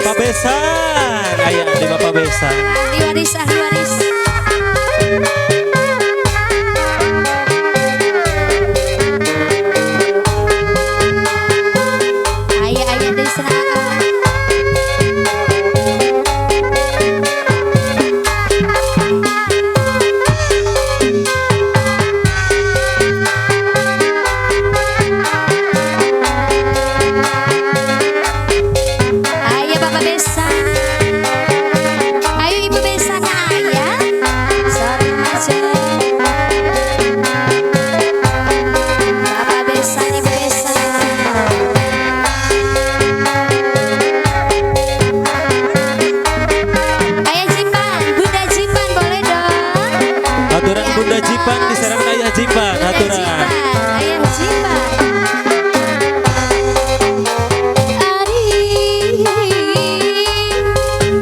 Bapak Besan, aya di Bapak Besan. Ahli waris, ahli waris. Aya aya deui sana. Aya Bapak Besan. Ayo Ibu Besan aya. Sore aja. Bapak Besan, Ibu Besan. Ayah Jipan, Bunda Jipan boleh dong. Aturan Bunda Jipan diserang Ayah Jipan, Bunda aturan. Jipan, Ayah Jipan. Ari,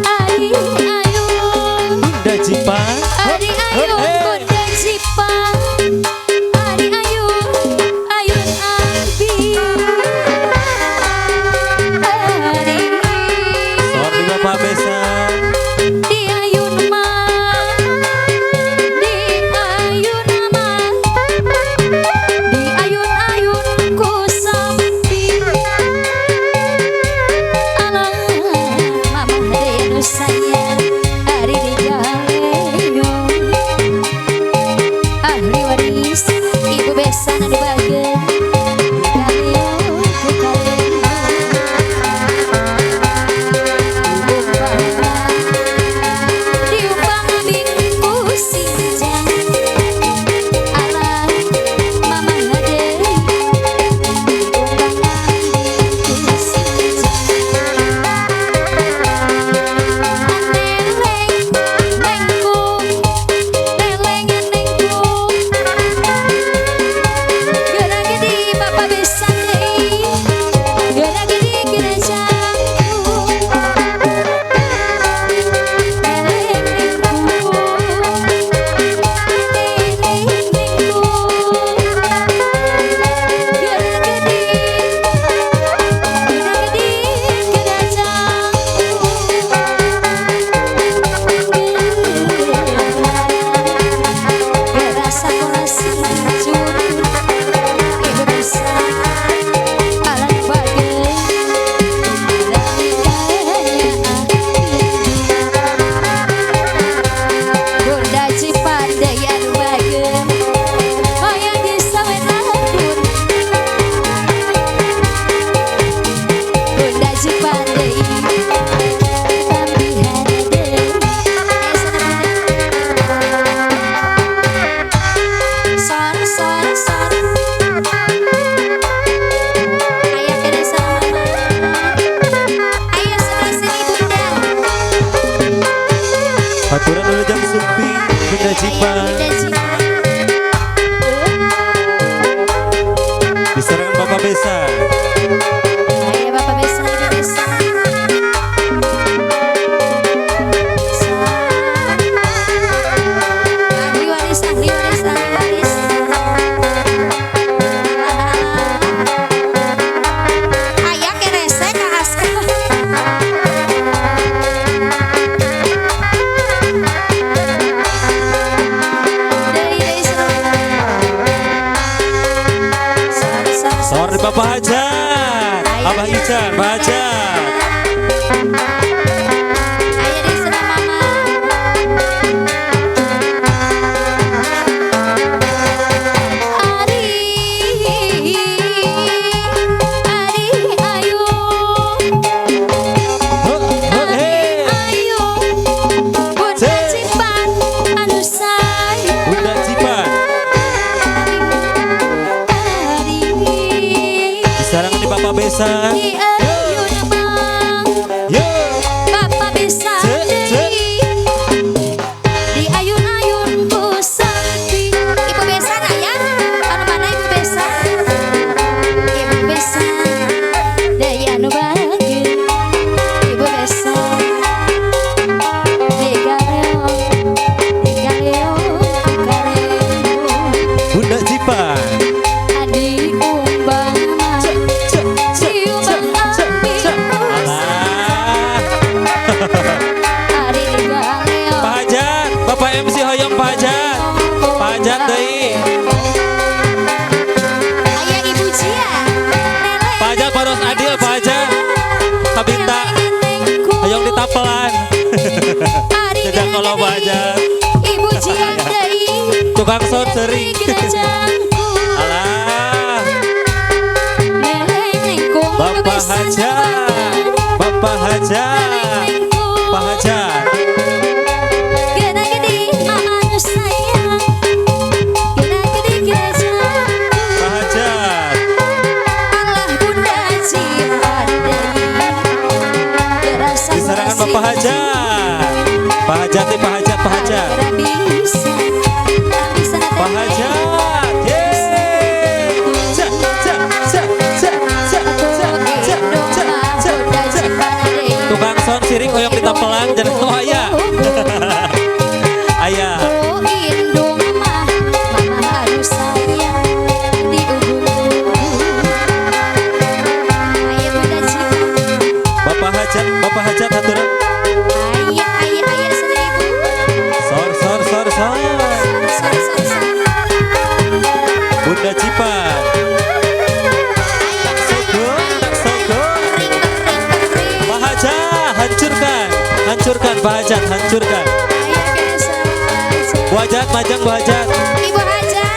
Ari ayo, Bunda Jipan. Ari ayo, Bunda Jipan. Ari ayo, ayun abi. Ari. Sor di Bapak Besan. Di ayun ma, di ayun ma, di ayun ayun ku sampi. Alah, mama deui nu sayang, ari di galeyo. Ahli waris, ibu besan anu bageun, di galeyo ku kaleo. Diumbang bingku sinjang, alah mama deui. Diumbang bingku sinjang, neleng nengku, neleng nengku. Geura gede Bapak besan deui, geura gede gerejaku. Neleng nengku, neleng nengku. Geura gede, geura gede gerejaku. Geura sakola sing jujur, ibu besan alah bageun Bunda Cipan deui anu bageun, hayang disawen ladun. Bunda Cipan deui tambihan deui. Aya sana Bunda. Sor sor sor. Aya kene sama mama. Ayo sebelah sini Bunda. Aturan Wilujeng Sumping, Bunda Aya Jipan. Bunda Jipan. Diserang Bapak Besan. Aya Bapak Besan, Ibu Besan. Ahli waris, ahli waris, ahli waris. Aya kerese ka Aska. Deui deui seru. Sor sor Sor di Bapak Hajat. Abah Ican, Pak Hajat. Aya deui sana mama. Ari, Ari ayo, Ho, ho, hey. ayo, Bunda Cipan anu sayang. Bunda Jipan. Ari, Diserang di Bapak Besan. di ayun mah, Yo. Bapak Besan Ce, ce. deui. Di ayun-ayun ku sampi. Ibu Besan aya? Anu mana Ibu Besan? Ibu Besan deui anu bageun. Ibu Besan di galeo, di galeo ku kareo. Bunda Jipan. Adi umbang Ce, ce, ce, di umbang ce, ce. Tukang sound sering. Alah. Bapak Hajat, Bapak Hajat, Pak Hajat. Pak Hajat. Diserahkan Bapak Hajat. Pak Hajat nih, Pak Hajat, Pak Hajat. Pak Hajat. Yeay. Cak, cak, cak, cak, cak, cak, cak, cak, cak, cak. Tukang sound siring oyong ditapelang jadi oh aya. Aya. Bapak Hajat, Bapak Hajat haturan. Sor sor sor sor. Bunda Cipan. Tak sogo, tak sogo. Pak Hajat, hancurkan, hancurkan Pak Hajat, hancurkan. Bu Hajat, majang Bu Hajat. Ibu Hajat.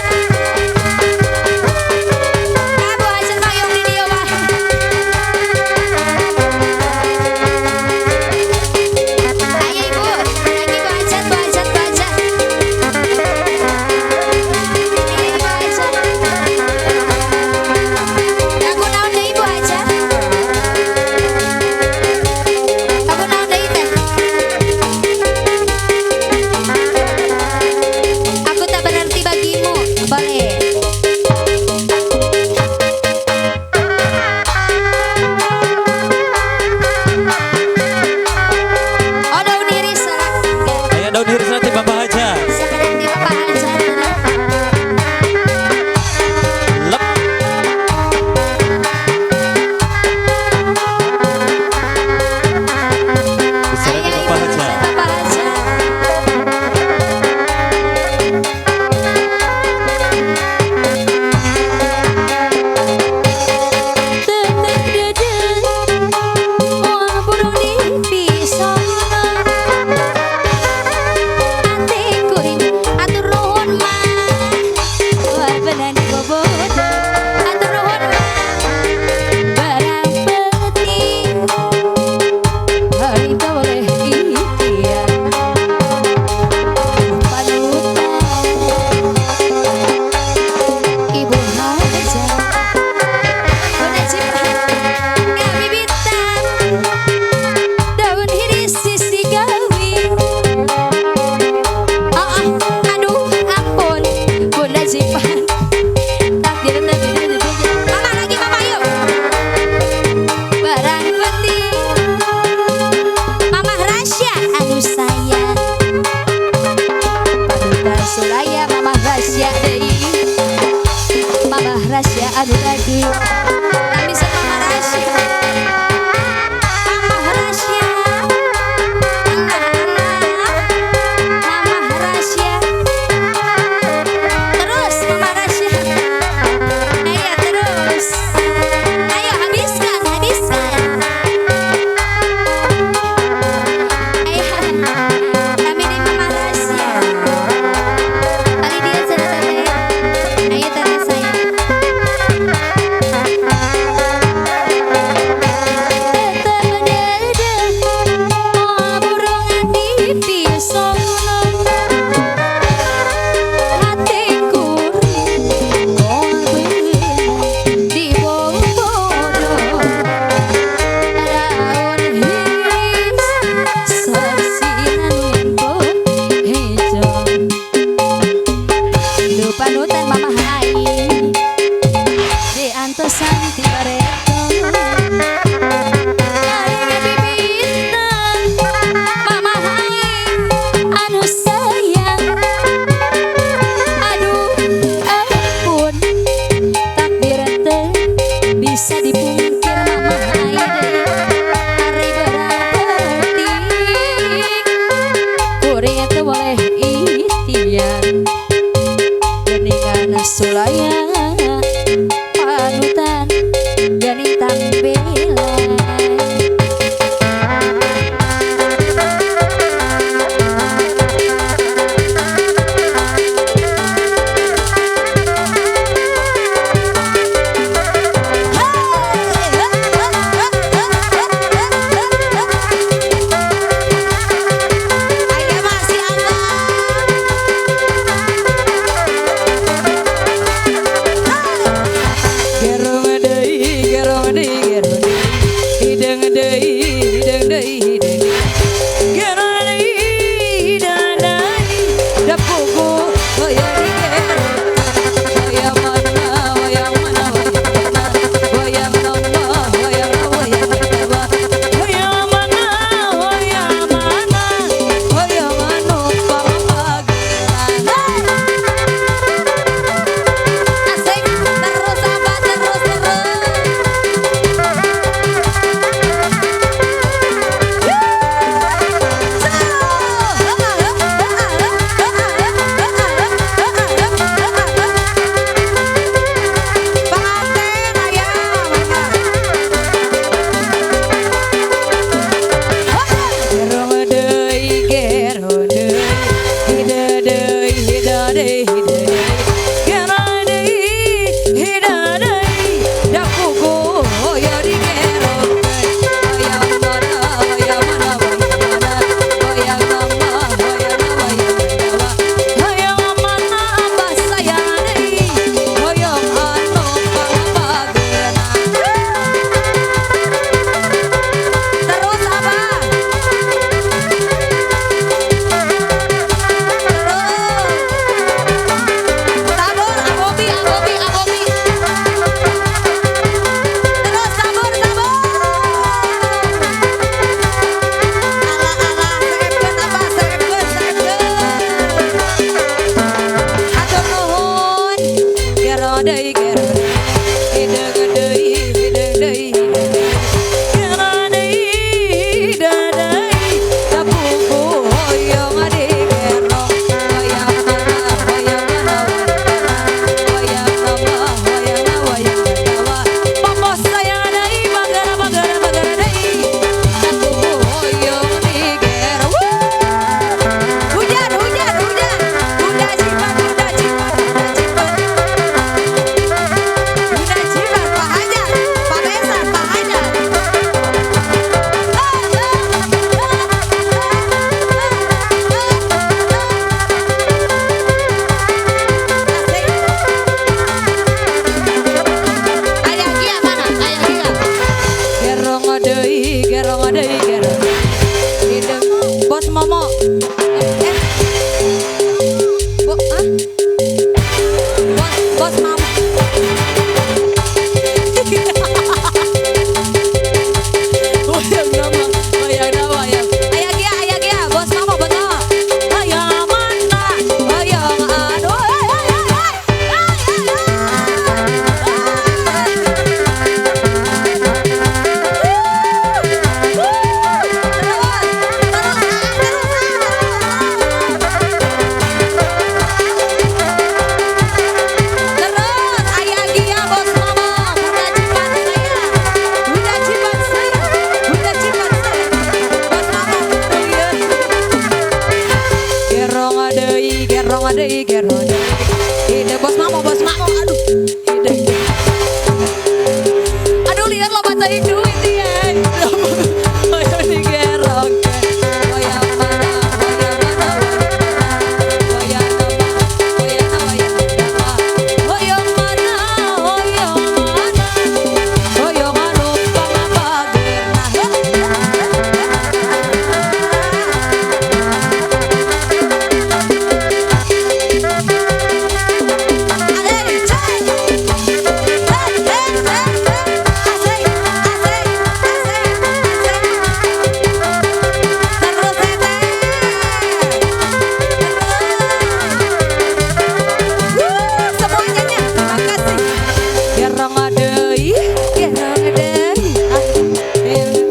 Ah, Bu Hajat mayong di dieu mah. Ayo Ibu, lagi Bu Hajat, Bu Hajat, Bu Hajat. Ayo Ibu Hajat. Aku naon deui Ibu Hajat? Aku naon deui teh? Aku tak berarti bagimu. Boleh. Oh, daun iris salah. Aya daun iris nanti Bapak Hajat. Sekarang di Bapak Hajat. Lep. Diserahkan Ayo Bapak Ibu Hajat. Bapak Hajat. Tenang dede, moal burung di pisana. Ate kuring atur nuhun mah, moal benan bobodo. Atur nuhun mah, barang penting harita boleh ikhtiar. Panutan Ibu Hajat. Bunda Cipan ngabibitan daun hiris sisi gawi. Oh, oh, aduh ampun Bunda Cipan. Takdir takdir takdir. Mama lagi mama yuk. Barang penting Mama Rasya anu sayang. Padutan Suraya Mama Rasya deui. Mama Rasya anu lagi. Kami Mama Rasya. Mama Rasya. Allah Allah. Mama Rasya. Terus Mama Rasya. Ayo terus. Ayo habiskan, habiskan. Ayo. Kami di Mama Rasya. Kali dia sana teteh. Ayo teteh sayang. deui gero hideung deui hideung deui gero deui deui sapupu hoyong digerong hoyong mana hoyong mana hoyong nama hoyong hoyong tawa pamos sayang deui bagara bagara bagara deui sapupu hoyong digerong. Hujan hujan hujan Bunda Cipat Bunda Cipat Bunda Cipat Bunda Cipat Pak Hajar Pak Besan Pak Hajar. Ayah Gia mana? Ayah Gia. Gerong deui gerong. Hideung Bos Momo. Bo, ah? Bos, bos Mamo. Wayang nama, wayang nama, wayang. Ayah Gia, ayah Gia, bos Mamo, bos Mamo. Hayang mana? Hayang anu. Hey, hey, hey, hey. Hey, hey, Terus ayah Gia bos Mamo, Bunda Cipat saya, Bunda Cipat saya, Bunda Cipat saya, bos Mamo, iya. Gerong deui, gerong deui. Ide bos Mamo, aduh, ide. Aduh lihat loba teuing duit ieu. Hoyong digerong hoyong mana, hoyong mana, hoyong nama, hoyong hoyong nama, hoyong mana, hoyong mana, hoyong anu pamapagerna.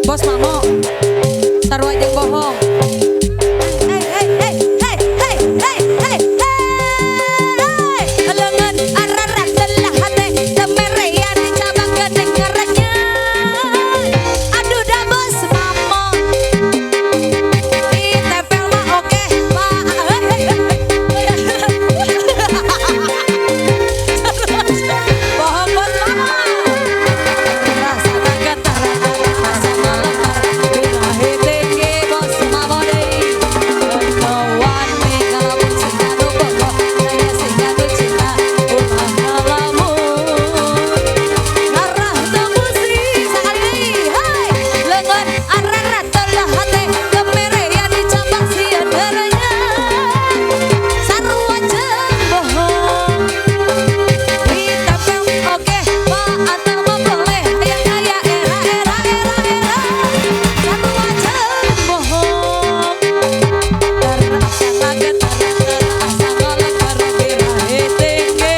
Bos Mamo, sarua jeung bohong. Hey hey hey hey hey hey hey hey. Lengan ararat telah hate temerean cabang kedengarannya. Aduh dah bos Mamo. Ditempel mah oke, Pak. Bohong bos Mamo. Rasa getar, rasa malamar, birahi tinggi bos Mamo deui. Wani ngalamun cinta nu bogoh, nanya singa nu cinta ulah ngalamun. Ngarah teu musik sakali deui, hai. Leungeun ararat telah hate kemerean dicabak sieun derenya. Sarua jeung bohong. Ditempel oke, Pak Antar mah boleh. Hayang aya era era era era. Sarua jeung bohong. Terasa getar, terasa ngaleper birahi tinggi.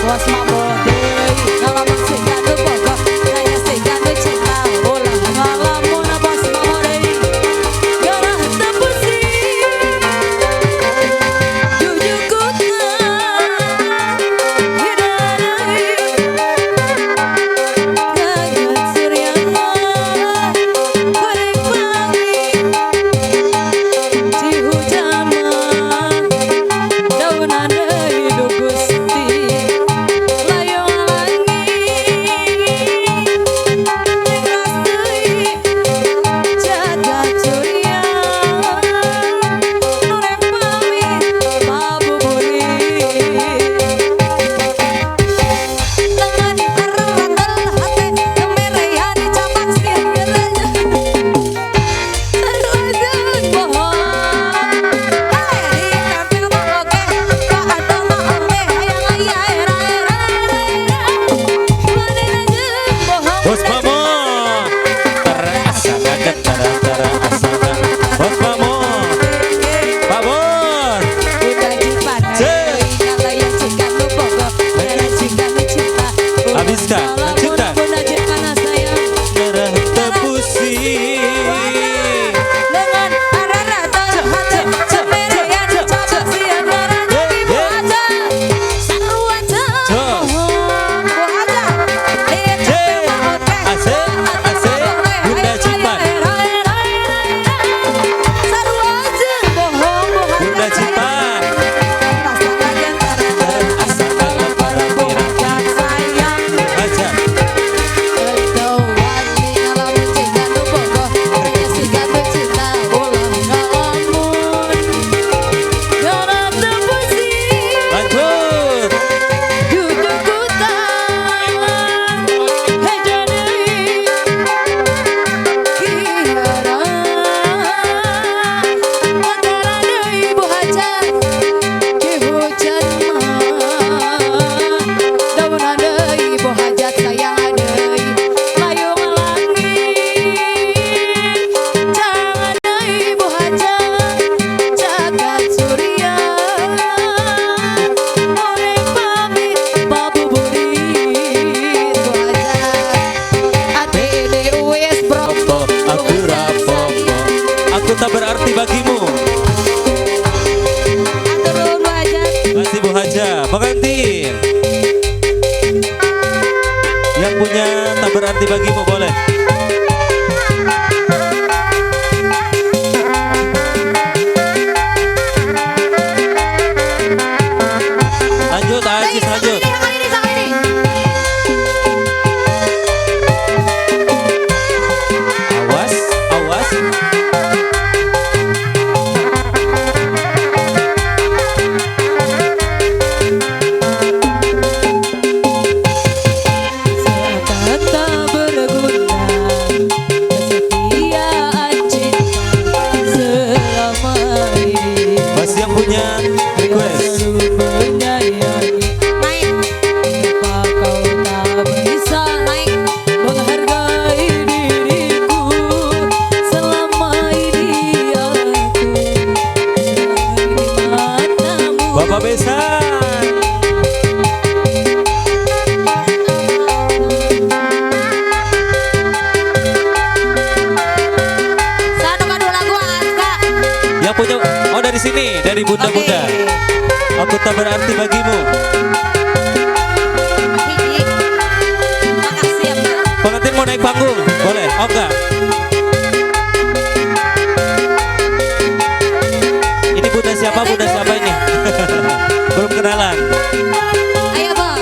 Bos Mamo deui ngalamun singa nu bogoh, nanya singa nu cinta ulah ngalamun bos Mamo deui. Garah teu pusing, jujukutna hideung kaget suryana goreng pagi cihujana daunan deui du Gusti. punya tak berarti bagimu boleh. Lanjut, Aziz, lanjut. Awas, awas. Seakan tak berguna kesetiaan cinta selama ini. Masih yang punya request. Selalu menyayangi. Kenapa kau tak bisa menghargai diriku selama ini aku di matamu. Bapak Besan. Yang punya, oh dari sini, dari bunda-bunda. Aku tak berarti bagimu. Pengantin mau naik panggung, boleh? Oh enggak. Ini bunda siapa? Bunda siapa ini? Belum kenalan. Ayo bang.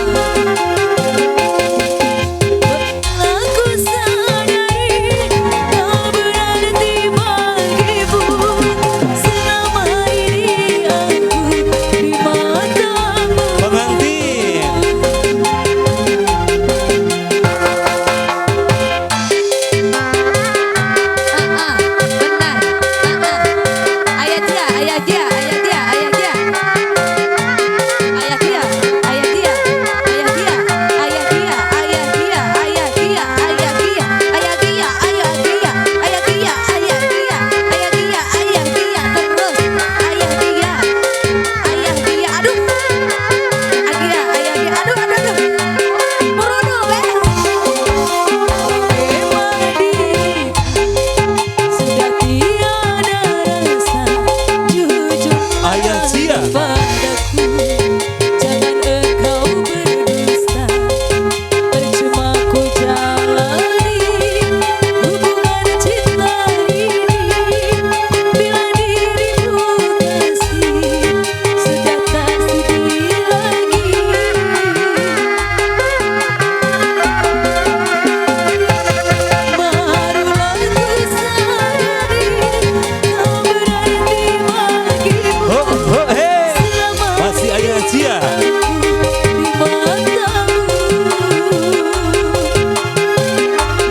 Aku sadari tak berarti bagimu selama ini aku di matamu. Pengantin. Benar. Ayah dia, ayah dia, ayah dia, ayah dia. Ayah dia, ayah dia, ayah dia, ayah dia, ayah dia, ayah dia, ayah dia, ayah dia, ayah dia, ayah dia, ayah dia, ayah dia, ayah dia, terus ayah dia, ayah dia, aduh, ayah dia, ayah dia, aduh, aduh, aduh, Bruno, memang diriku sudah tiada rasa jujur Ayah Cia. padaku. Jangan engkau berdusta, percuma ku jalani hubungan cinta ini. Bila dirimu kasih sudah tak sudi lagi. Barulah ku sadari tak berarti bagimu. Ho, ho, hey. Selama Masih ayah Cia. di matamu.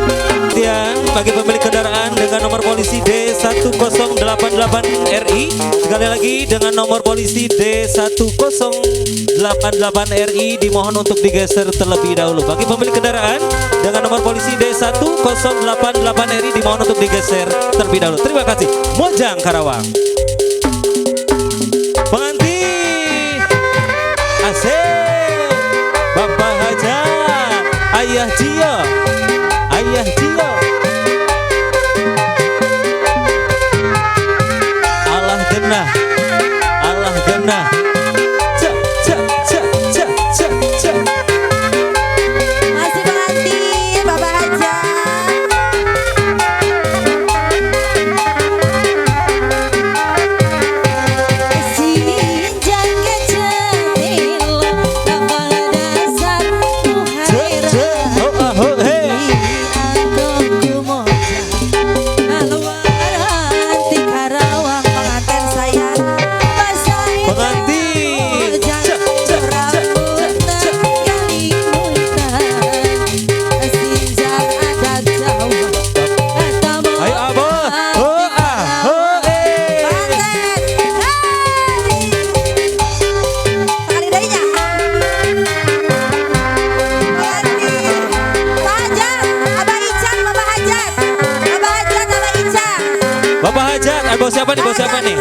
Perhatian bagi pemilik kendaraan dengan nomor polisi D1088RI. Sekali lagi dengan nomor polisi D1088RI dimohon untuk digeser terlebih dahulu. Bagi pemilik kendaraan dengan nomor polisi D1088RI dimohon untuk digeser terlebih dahulu. Terima kasih. Mojang Karawang. Pengantin asik Bapak Hajat, Ayah Cio, Ayah Cio. Allah genah, Allah genah. Cek, cek, cek, cek, cek, cek. Masih pengantin Bapak Hajat. Sinjang kecil kapal dasar Cek, cek, ho, ah, ho, hey. Pengantin. Cek, cek, cek, cek, cek. Ayo abah, ho, ah, ho, eh. Bapak Hajat, bawa siapa nih? Bawa siapa nih?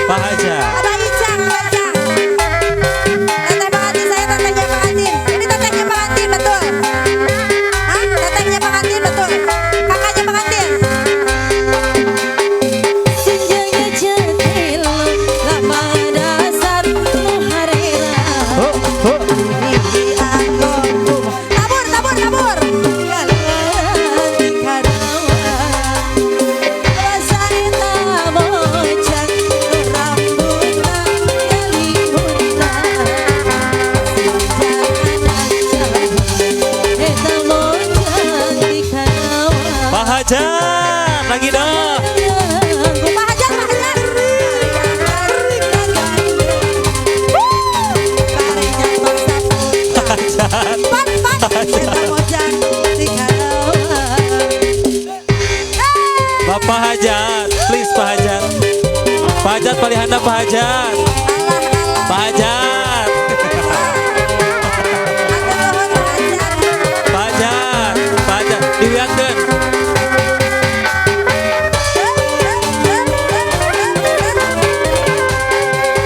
Pak Hajat. Abah Icang, Abah Icang. Teteh pengantin saya, tetehnya pengantin. Ini tetehnya pengantin, betul. Hah? Tetehnya pengantin, betul. Kakaknya pengantin. Senjanya jatelo, lama dasar muharera. Ho, ho. Tabur, tabur, Hajat lagi dong. Pak Hajat, Pak Hajat. Hajat. Pat, pat. Bapak Hajat, please Pak Hajat. Pak Hajat palihanda Pak Hajat. Pak Hajat. Pak Hajat, Pak Hajat diwiatkeun.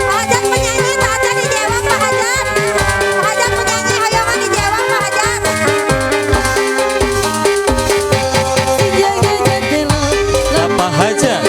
Pak Hajat penyanyi, Pak Hajat dijewang, Pak Hajat. Pak Hajat penyanyi, hoyongan dijewang, Pak Hajat. Bapak Hajat.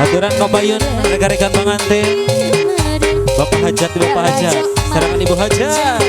Aturan kabayun rekan-rekan pengantin. Bapak Hajat, Bapak Hajat, serangan Ibu Hajat.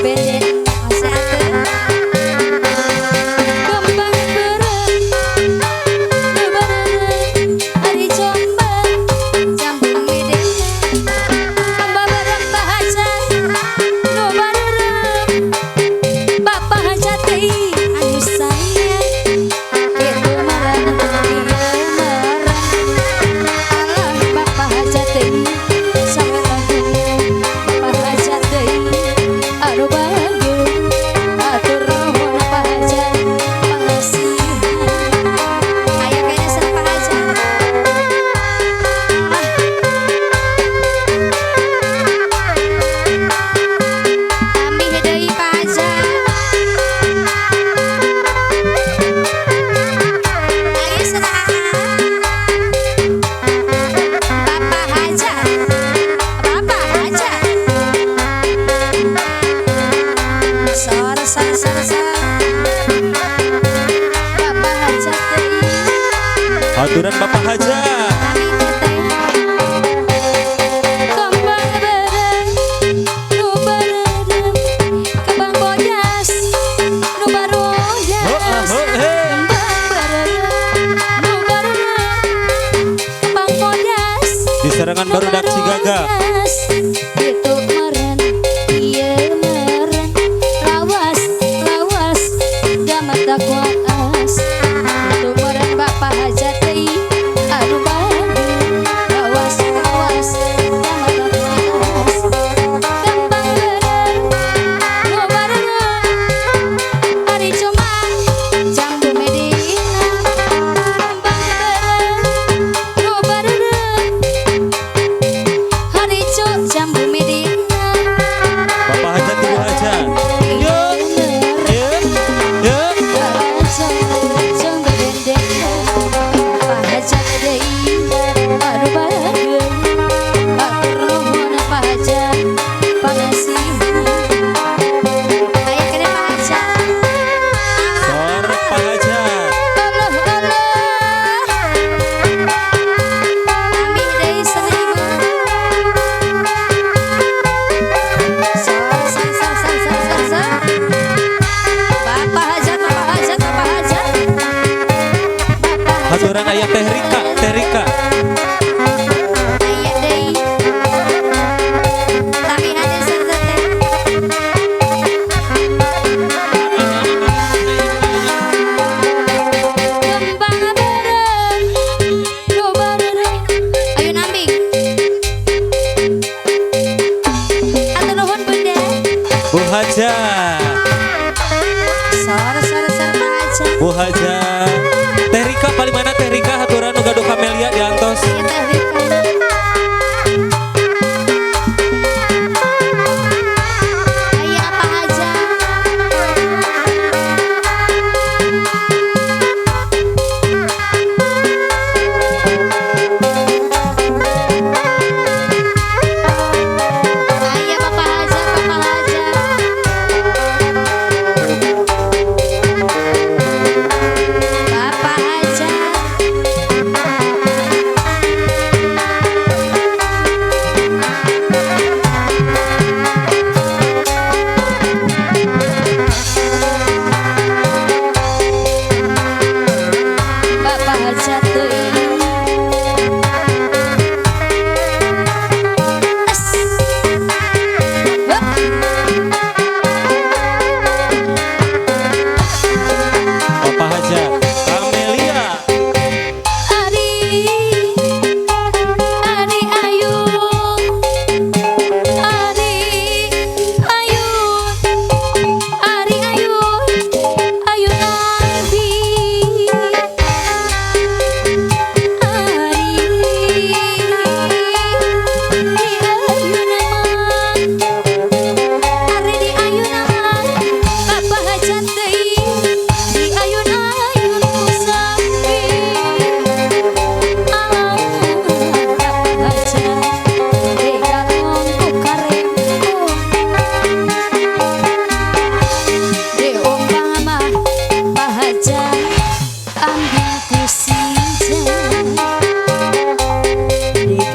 Aturan Bapak Hajat. Di serangan barudak Cigagak.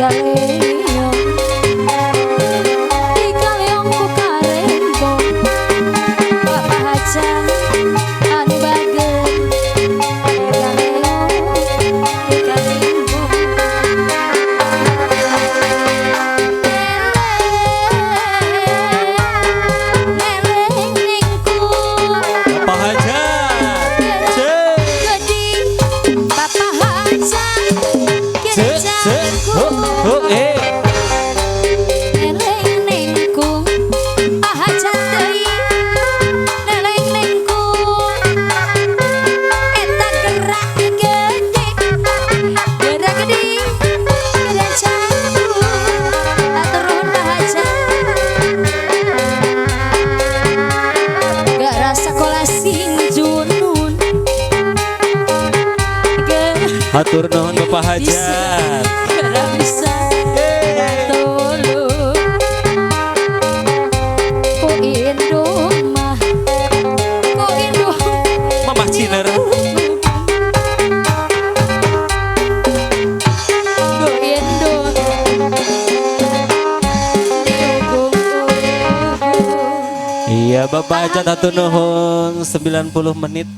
Digaleong, digaleong ku karembong Bapak Hajat anu bager. Digaleong ku karembong. Neleng nengku. Bapak Hajat. Ce Gede Bapak Hajat. Ce ce ho ho eh. Neleng nengku Pak Hajat deui. Neleng nengku eta gerak gede. Gerak gede gerak jatuh. Atur nuhun Pak Hajat. Gak rasa sekolah sing junun. Hatur nuhun Bapak Hajat. Gak bisa tolong ku indung mah ku indung. Mamah Ciner. Ku indung diugung-ugung. Iya, Bapak Hajat hatur nuhun 90 menit.